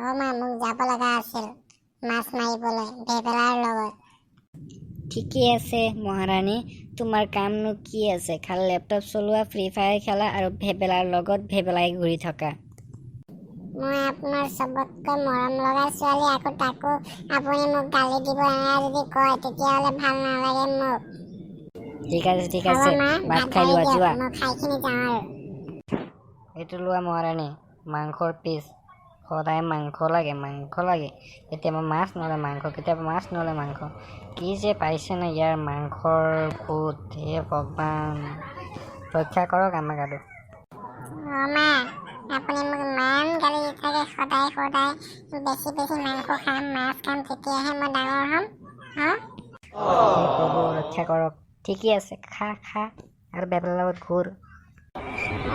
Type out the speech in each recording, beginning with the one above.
অ' মা, মোক যাব লগা আছিল মাছ মাৰিবলৈ ভেবেলাৰ লগত। ঠিকেই আছে মহাৰাণী, তোমাৰ কামনো কি আছে? খালি লেপটপ চলোৱা, ফ্ৰী ফায়াৰ খেলা আৰু ভেবেলাৰ লগত ভেবেলাই ঘূৰি থকা। মই আপোনাৰ চবতকৈ মৰম লগা ছোৱালী, আকৌ তাকো আপুনি মোক গালি দিব এনেকৈ যদি কয়, তেতিয়াহ'লে ভাল নালাগে মোক। ঠিক আছে, ঠিক হ'ব আছে, মা, ভাত ভাত খাই বাঢ়ি লোৱা দিয়ক, যোৱা। মই খাইখিনি যাওঁ আৰু। এইটো লোৱা মহাৰাণী, মাংসৰ পিচ। সদায় মাংস লাগে, মাংস লাগে, কেতিয়াবা মাছ নহ'লে মাংস, কেতিয়াবা মাছ নহ'লে মাংস। কি যে পাইছে নে ইয়াৰ মাংসৰ ভূত, হে ভগৱান, ৰক্ষা কৰক আমাক আৰু। অ' মা, আপুনি মোক ইমান গালি দি থাকে সদায় সদায়, বেছি বেছি মাংস খাম, মাছ খাম, তেতিয়াহে মই ডাঙৰ হ'ম। হা? হে প্ৰভু, ৰক্ষা কৰক। ঠিকেই আছে, খা খা আৰু বেবলাৰ লগত ঘূৰ।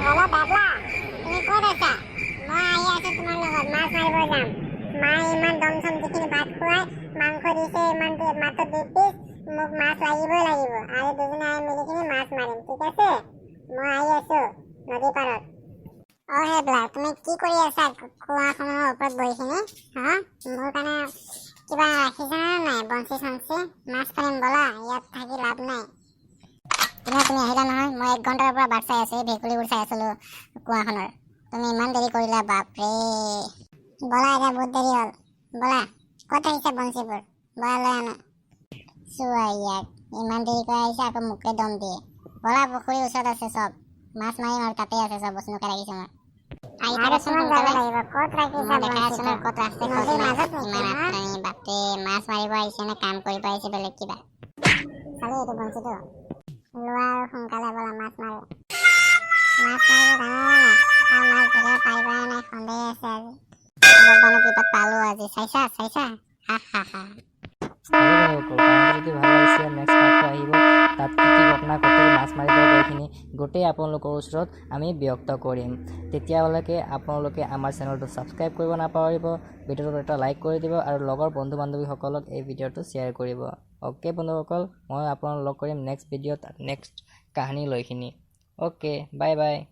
হেল্ল' বাবলা, তুমি ক'ত আছা? মই আহি আছো তোমাৰ লগত, মাছ মাৰিব যাম। মায়ে ইমান দম চম দিখিনি ভাত খুৱাই মাংস দিছে ইমান, মাত্ৰ 2 পিচ, মোক মাছ লাগিবই লাগিব। আৰু দুজনে আমি মিলিখিনি মাছ মাৰিম, ঠিক আছে? মই আহি আছো নদী পাৰত। অ' হেবলা, তুমি কি কৰি আছা কুঁৱাখনৰ ওপৰত বহিখিনি? হা, মোৰ কাৰণে কিবা ৰাখিছা নে নাই, বঞ্চি চঞ্চি? মাছ মাৰিম ব'লা, ইয়াত থাকি লাভ নাই। তুমি তুমি আহিলা নহয়? মই এক ঘণ্টাৰ পৰা বাট চাই আছো, এই ভেকুলীবোৰ চাই আছিলো কুঁৱাখনৰ। তুমি ইমান দেৰি কৰিলা, বাপৰে। ব'লা, এতিয়া বহুত দেৰি হ'ল, ব'লা। ক'ত আহিছে বঞ্চিবোৰ? ব'লা, লৈ আনো। চোৱা ইয়াক, ইমান দেৰি কৰি আহিছে, আকৌ মোকে দম দিয়ে। ব'লা, পুখুৰীৰ ওচৰত আছে চব, মাছ মাৰিম আৰু তাতে আছে চব বস্তু, লুকাই ৰাখিছো মই। আহি আৰু থাকাচোন কিমান যাব সোনকালে। লাগিব? ক'ত ৰাখিছা মই দেখাই আছো বঞ্চিটো? নহয় ক'ত আছে, ক'ত নদীৰ নাই। মাজত নেকি? ইমান হা, আত্ৰানি, বাপৰে, মাছ মাৰিব আহিছে নে কাম কৰিব আহিছে বেলেগ কিবা? চালি এইটো বঞ্চিটো? লোৱা আৰু সোনকালে ব'লা, মাছ মাৰো। মাছ মাৰিব জানা নাই আৰু মাছ ধৰিব পাৰিবা নাই সন্দেহ আছে আজি। ভগৱানৰ কৃপাত পালো আজি, চাইছা চাইছা, হা হা হা। হ'ব বন্ধুসকল, কাহিনীটো যদি ভাল লাগিছে, নেক্সট পাৰ্টটো আহিব, তাত কি কি ঘটনা ঘটিল মাছ মাৰিব গৈখিনি গোটেই আপোনালোকৰ ওচৰত আমি ব্যক্ত কৰিম। তেতিয়ালৈকে আপোনালোকে আমাৰ চেনেলটো ছাবস্ক্ৰাইব কৰিব নাপাহৰিব, ভিডিঅ'টোত এটা লাইক কৰি দিব আৰু লগৰ বন্ধু বান্ধৱীসকলক এই ভিডিঅ'টো শ্বেয়াৰ কৰিব। অ'কে বন্ধুসকল, মই আপোনালোক লগ কৰিম নেক্সট ভিডিঅ'ত নেক্সট কাহিনী লৈখিনি। Okay, bye bye.